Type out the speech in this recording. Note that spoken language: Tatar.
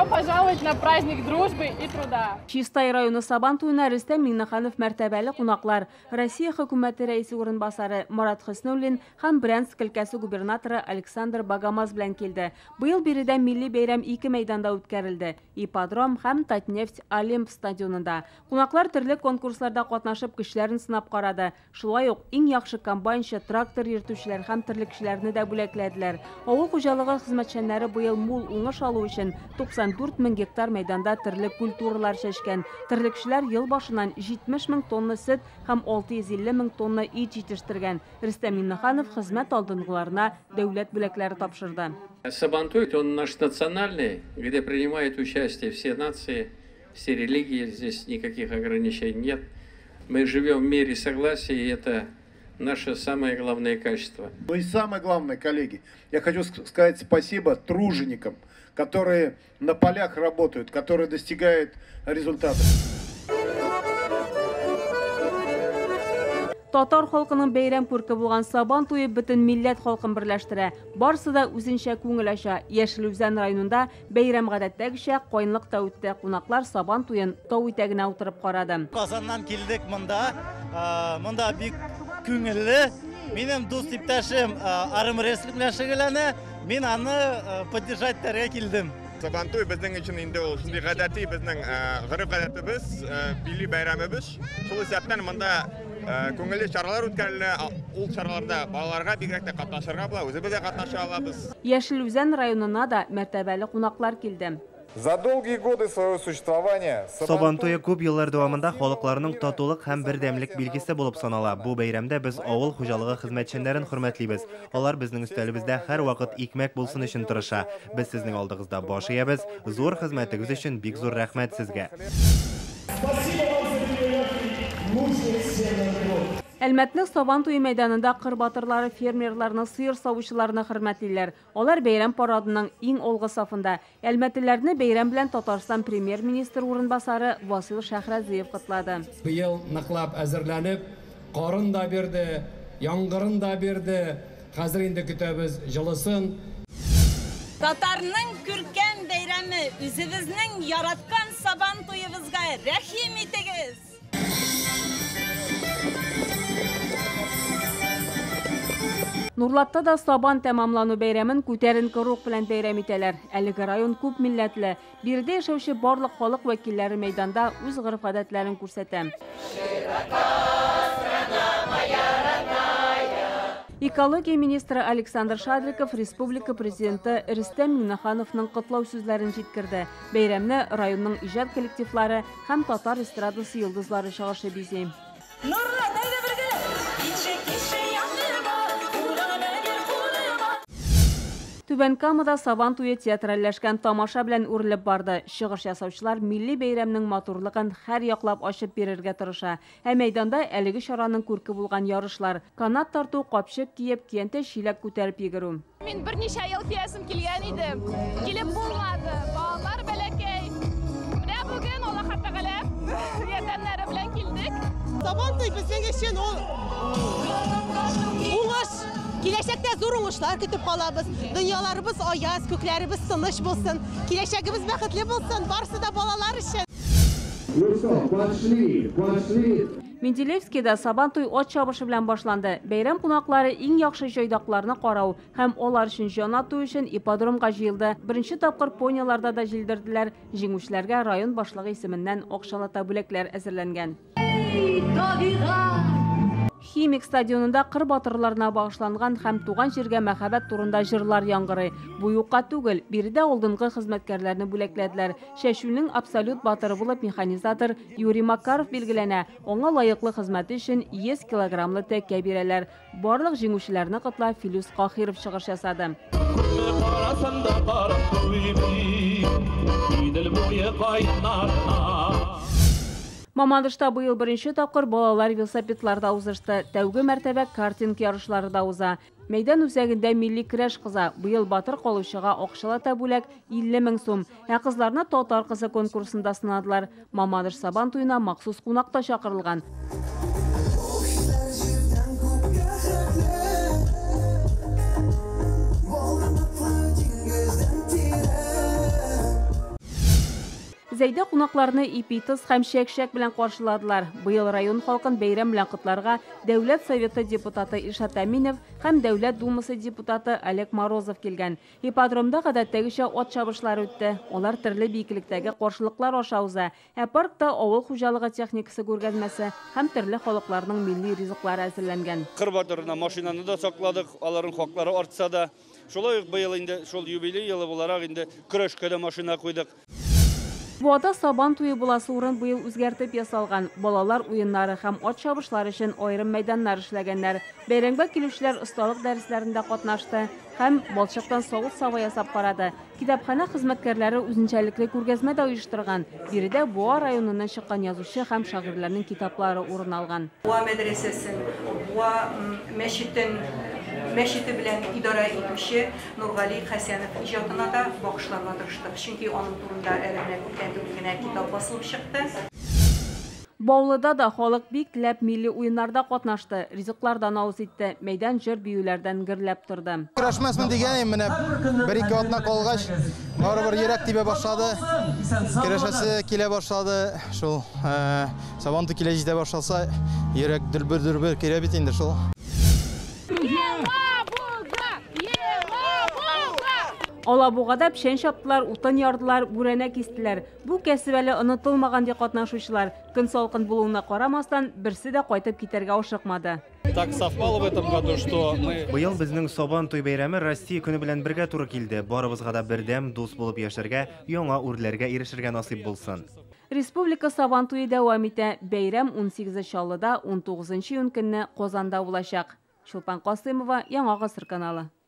пожаловать на праздник дружбы и труда. Чистай районы Сабан туена Рөстәм Миңнеханов мәртәбәле кунаклар, Россия хөкүмәте рәисе урынбасары Марат Хөснуллин һәм Брянск өлкәсе губернаторы Александр Богомаз белән килде. Быел биредә милли бәйрәм ике мәйданда үткәрелде: Ипподром һәм Татнефть Олимп стадионында. Кунаклар төрле конкурсларда катнашып көчләрен сынап карады. Шулай ук иң яхшы комбайнчы, трактор йөртүчеләр һәм терлекчеләрне дә бүләкләделәр. Авыл хуҗалыгы хезмәтчәннәре быел мул уңыш алу өчен 94 мең гектар мәйданда төрле культуралар чәчкән. Терлекчеләр ел башыннан 70 мең тонна сөт һәм 650 мең тонна ит җитештергән. Рөстәм Миңнеханов хезмәт алдынгыларына дәүләт бүләкләре тапшырды. Сабантуй, он наш национальный, где принимают участие все нации, все религии, здесь никаких ограничений нет. Мы живем в мире согласия, и это наше самое главное качество. Ну и самое главное, коллеги, я хочу сказать спасибо труженикам, которые на полях работают, которые достигают результатов. Татар халкының бәйрәм күрке булган Сабан туе бөтен милләт халкын берләштерә. Барысы да үзенчә күңел ача. Яшел Үзән районында бәйрәм гадәттәгечә кайынлыкта үтте. Кунаклар Сабан туен тау итәгенә утырып карады. Казаннан килдек монда. Монда бик күңелле. Минем дус иптәшем армрестлинг белән шөгыльләнә. Мин аны поддержать итәргә килдем. Сабантуй безнең өчен инде ул шундый гадәти, безнең гореф-гадәтебез, милли бәйрәмебез. Шул исәптән монда күңелле чаралар үткәрелә. Ул чараларда балаларга бигрәк тә катнашырга була, үзебез дә катнаша алабыз. Яшел Үзән районына да мәртәбәле кунаклар килде. За долгие годы своего существования Сабан туе күп еллар дәвамында халыкларның татулык һәм бердәмлек билгесе булып санала. Бу бәйрәмдә без авыл хуҗалыгы хезмәтчәннәрен хөрмәтлибез. Алар безнең өстәлебездә һәрвакыт икмәк булсын өчен тырыша. Без сезнең алдыгызда баш иябез. Зур хезмәтегез өчен бик зур рәхмәт сезгә. Әлмәтнең Сабан туе мәйданында кыр батырлары фермерларны, сыер савучыларны хөрмәтлиләр. Алар бәйрәм парадының иң алгы сафында. Әлмәтлеләрне бәйрәм белән Татарстан премьер-министр урынбасары Васил Шәһрәзиев котлады. Быел ныклап әзерләнеп, карын да бирде, яңгырын да бирде. Хәзер инде көтәбез җылысын. Татарның күркәм бәйрәме, үзебезнең яраткан Сабан туебызга рәхим итегез. Нурлатта да Сабан тәмамлану бәйрәмен күтәренке рух белән бәйрәм итәләр. Әлеге район күп милләтле. Биредә яшәүче барлык халык вәкилләре мәйданда үз гореф-гадәтләрен күрсәтә. Экология министры Александр Шадриков республика президенты Рөстәм Миңнехановның котлау сүзләрен җиткерде. Бәйрәмне районның иҗат коллективлары һәм татар эстрадасы йолдызлары чыгышы бизи. Түбән Камада Сабан туе театральләшкән тамаша белән үрелеп барды. Чыгыш ясаучылар милли бәйрәмнең матурлыгын һәр яклап ачып бирергә тырыша. Ә мәйданда әлеге чараның күрке булган ярышлар: канат тарту, капчык киеп, киянтә чиләк күтәреп йөгерү. Мин берничә ел киясем килгән иде. Килеп булмады. Балалар бәләкәй. Менә бүген Аллаһ Тәгалә ярдәмнәре белән килдек. Сабан туй безнең өчен ул уңыш. Киләчәктә зур уңышлар көтеп калабыз. Дөньяларыбыз аяз, күкләребез тыныч булсын. Киләчәгебез бәхетле булсын. Барысы да балалар өчен. Менделеевскийда Сабан туй ат чабышы белән башланды. Бәйрәм кунаклары иң яхшы җайдакларны карау һәм алар өчен җан ату өчен ипподромга җыелды. Беренче тапкыр пониларда да җилдерделәр. Җиңүчеләргә район башлыгы исеменнән акчалата бүләкләр әзерләнгән. Химик стадионында кыр батырларына багышланган һәм туган җиргә мәхәббәт турында җырлар яңгырый. Бу юкка түгел, биредә алдынгы хезмәткәрләрне бүләкләделәр. Чәчүнең абсолют батыры булып механизатор Юрий Макаров билгеләнә. Аңа лаеклы хезмәте өчен 100 килограммлы тәкә бирәләр. Барлык җиңүчеләрне котлап Филүс Кахиров чыгыш ясады. Мамадышта быел беренче тапкыр балалар велосипедларда узышты. Тәүге мәртәбә картинг ярышлары да уза. Мәйдан үзәгендә милли көрәш кыза. Быел батыр калучыга акчалата бүләк 50 мең сум. Ә кызларны татар кызы конкурсында сынадылар. Мамадыш Сабан туена махсус кунак та чакырылган. Зәйдә кунакларны ипи-тоз һәм чәк-чәк белән каршыладылар. Быел район халкын бәйрәм белән котларга Дәүләт Советы депутаты Илшат Әминев һәм Дәүләт Думасы депутаты Олег Морозов килгән. Ипподромда гадәттәгечә ат чабышлары үтте. Алар төрле биеклектәге каршылыклар аша уза. Ә паркта авыл хуҗалыгы техникасы күргәзмәсе һәм төрле халыкларның милли ризыклары әзерләнгән. Кыр батырына машинаны да сакладык, аларның хаклары артса да. Шулай ук быел инде шул юбилей елы буларак инде көрәшкә дә машина куйдык. Буада Сабан туе буласы урын быел үзгәртеп ясалган. Балалар уеннары һәм ат чабышлары өчен аерым мәйданнар эшләгәннәр. Бәйрәмгә килүчеләр осталык дәресләрендә катнашты һәм балчыктан савыт-саба ясап карады. Китапханә хезмәткәрләре үзенчәлекле күргәзмә дә оештырган. Биредә Буа районыннан чыккан язучы һәм шагыйрьләрнең китаплары урын алган. Буа мәдрәсәсен, Буа мәчетен мәчете белән идарә итүче Нургали Хәсәнов иҗатына да багышларга тырыштык. Чөнки аның турында әле менә күптән түгел генә китап басылып чыкты. Баулыда да халык бик теләп милли уеннарда катнашты, ризыклардан авыз итте, мәйдан җыр-биюләрдән гөрләп торды. Көрәшмәсмен дигән идем, менә бер-ике атна калгач, барыбер йөрәк тибә башлады, көрәшәсе килә башлады. Шул Сабантуй килә җитә башласа, йөрәк дөлбер-дөлбер килә бит инде шул. Алабугада печән чаптылар, утын ярдылар, бүрәнә кистеләр. Бу кәсеп әле онытылмаган, ди катнашучылар. Көн салкын булуына карамастан, берсе дә кайтып китәргә ашыкмады. Так совпало в этом году, что мы... Быел безнең Сабан туй бәйрәме Россия көне белән бергә туры килде. Барыбызга да бердәм, дус булып яшәргә, яңа үрләргә ирешергә насыйп булсын. Республика Сабан туе дәвам итә. Бәйрәм 18 Чаллыда, 19 июнь көнне Казанда булачак. Чулпан Касыймова, Яңа Гасыр каналы.